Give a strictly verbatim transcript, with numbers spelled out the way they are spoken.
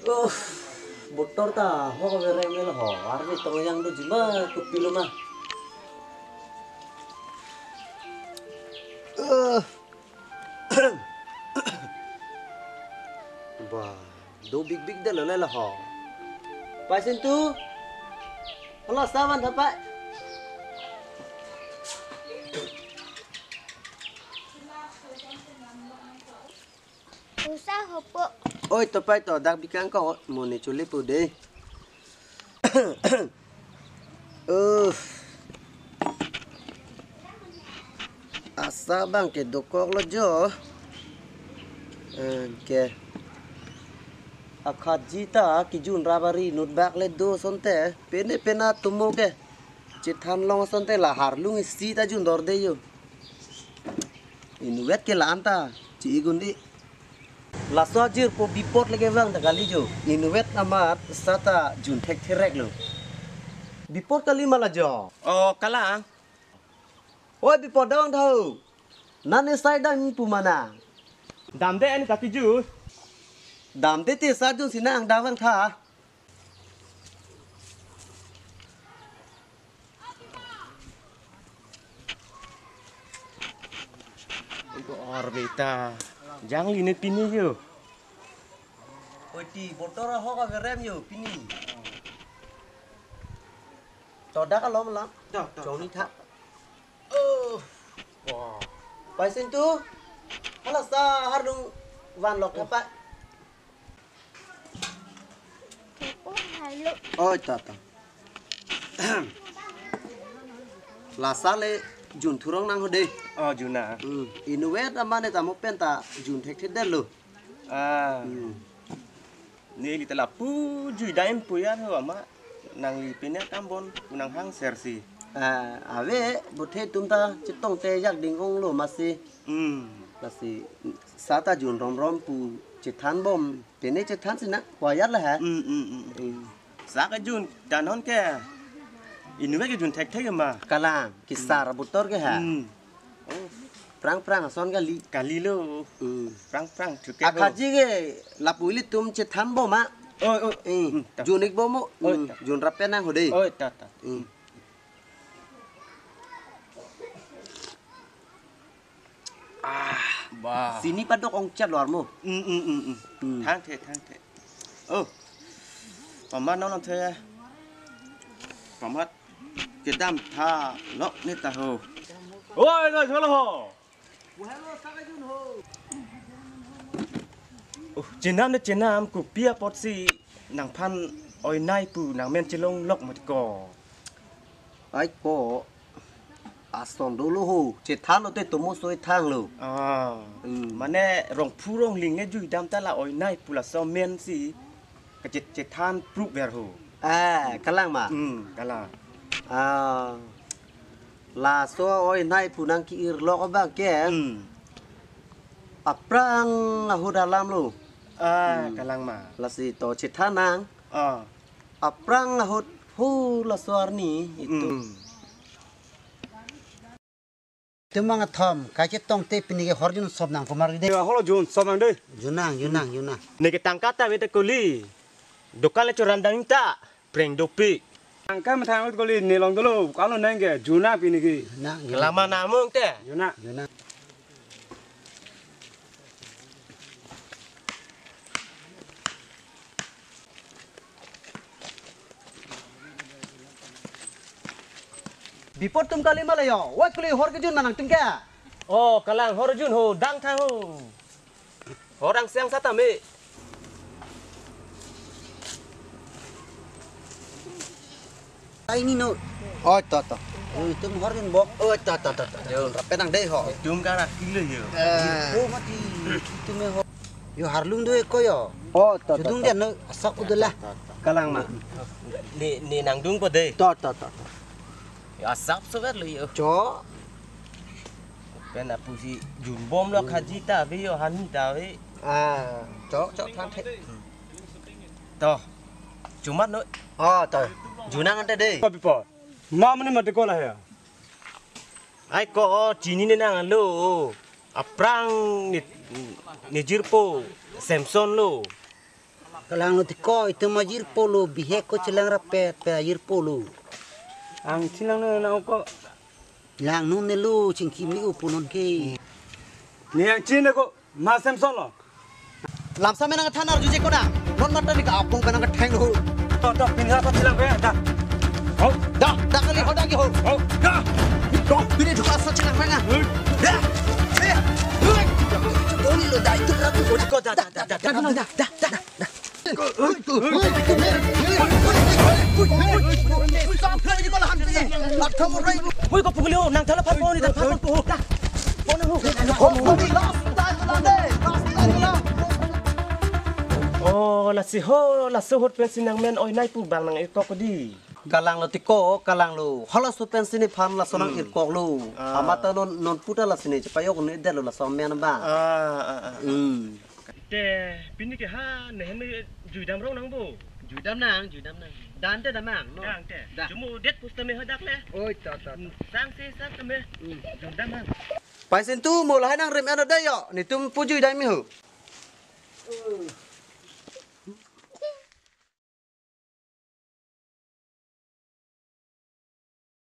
Uff, botor ta ahok averem lo ho. Arve tong yang do jima kopilo ma. Uh. Bah, do big big de lo le lo ho. Pai Sintu. Hala asa van tha pai. Usa hopo. Oi, to pai to, dak bikang ko, mo ne chuli pu de. Uh. Asa abang ke dokok lo jo. Eh, ke. Akhatji ta kijun rabari nut bak le do asonte. Pene pena tumo ke. Chethan long asonte la harlung isi ta jun dorde jo. Inutvet ke la-an ta, chi-i gun di. Laso ajirpo bipot lake vang ta kali jo. Inutvet amat seta jun thekthe rek lo. Bipot kali ma la jo. Oh, kalang. Oi, bipot dang thau. Nane sai dam pu mana. Damde ani ta kijun. Damde te sa jun sinang dam vang tha. Oi, ko arve ta. Jangli ne pini jo. Oi, ti botor ahok averem jo pini. To dak alom la. To, to, chongni to, tha. To. Oh. Wah. Pai Sintu. Hala asa harlung van lok tha pai. Oh, halo. Oh, ta ta. Lasa le jun thurong nang ho de. Oh, jun na. Hmm. Inutvet amat ne tamo pen ta jun thekthe det lo. Ah. Hmm. Neli ta lapu jui daim pu ya ho ama. Nangli pine kambon pu nanghang sersi. Ah, ave, bothe atum ta chetongte jak ding ong lo masi. Hmm. Lasi seta jun rom rom pu chethan bom. Pene chethan sinang, wayar la ha. Hmm, hmm, hmm. Hmm. Sa kejun, dan hon ke. Inutvet kejun thekthe ma. Kalang, kisar botor ke ha. Hmm. Oh. Prang prang ason kali. Kali lo. Hmm. Prang prang thuke lo. Akhatji ke lapu ilitum chethan bom ma. Oi, oi. Eh, hmm, ta. Jun ik bom mo. Oi, hmm, ta. Jun rap penang ho de. Oi, ta, ta. Hmm. Ah, bah. Sini padok ongchat lo armo. Mm, mm, mm, mm. Hmm. Thangthe, thangthe. Oh. Pamat non thangthe. Pamat kedam tha lok ne ta ho. Oi, lo, cholo ho. Oh, chenam ne chenam kopi apotsi nangphan oinai pu nangmen chelong lok mat ko. Ai ko, ason dolo ho, chethan lote tomo soi thang lo. Ah. Hmm. Mane rong phu rong ling ne jui dam ta la oinai pu laso amen si kachet chethan prup ver ho. Ah, kalang ma? Hmm, kalang. Ah. Laso oinai pu nang ki-ir lok abang ke. Hmm. Aphrang ahut alam lo. Ah, hmm, kalang ma. Lasi to chethan nang. Ah. Aphrang ahut hu laso arni itum. Hmm. Itum bang athom, kachetongte pini ke hor jun sop nang pamar de. Ya, hor jun sop nang de. Jun nang, jun nang, jun nang. Ne ke tangka ta ave ta kuli. Dokan le choran dang ta, preng dopik. Tangka methang ut kuli ne long dolo, kalo nang ke, jun nang pini ke. Jun nang, jun nang. Lama namung te. Jun nang. Jun nang. Bipot atum kali ma la yo. Wai kuli hor kejun ma nangtum ke. Oh, kalang hor jun ho, dang thang ho. Hor angseng seta me. Ai ni no. Oh, to, to. Eh, itum hor jun bok. Oh, to, to, to, to. Yo. Rap penang de ho. Itum ka rakilo yo. Eh. Oh, mati. Itum ho. Yo harlung do ko yo. Oh, to, to, to. Sudung dia no asak udah lah. To, to, to. Kalang ma. Ne, ne nangdung po de. To, to, to, to. Yo asap so ver lo yo. Cho. Pen apusi jun bom lo khaji ta ave yo hani ta ave. Ah, cho, cho thang the. To. Chumat no. Ah, to. Jun nang ante de. Ko bipot. Ma mane mati ko la he. Ai ko chinine nang lo. Aphrang ne, ne jirpo Samson lo. Kalanglo ti ko, itum ajirpo lo, bihek ko chelang rapet, pe ajirpo lo. Ang chelang na na ko. Lang nun ne lo, chingki mi upunon ke. Ni ang chin ko, masem solo. Lamsa menang than arjuje ko na. Non mata ni ka apong penang ketheng lo. To, to, pinha to chelang pe, da. Ho. Da, da kali ho da ki ho. Ho. Da. Ko, bini duka sa chelang pe na. Da. Eh. Ko ni lo da itu rabu ko da, da, da, da, da. Da, da, da, da, da. Hui ko pugulio, nang thala phapo ni, thala phapo. Oh, lasi ho, laso ahut pensi nangmen oi nai pu bang nang-ikok di. Kalanglo ti ko, kalanglo. Halaso pensi nephan laso nang-ikok lo. Ah. Amat non non puta lasi ne chepayok ne detlo laso amen ba. Ah, ah, ah. Hmm. Te, pini ke ha, ne heme juidam rong nang bo. Juidam nang, juidam nang. Dan te damang, no? Dang te. Da. Chumu det pus tame hadak le. Oi, ta, ta, ta. Sang se sang tame. Hmm. Juidam nang. Pai sentu mo lahai nang rem ano da yo. Netum pu juidam mi ho.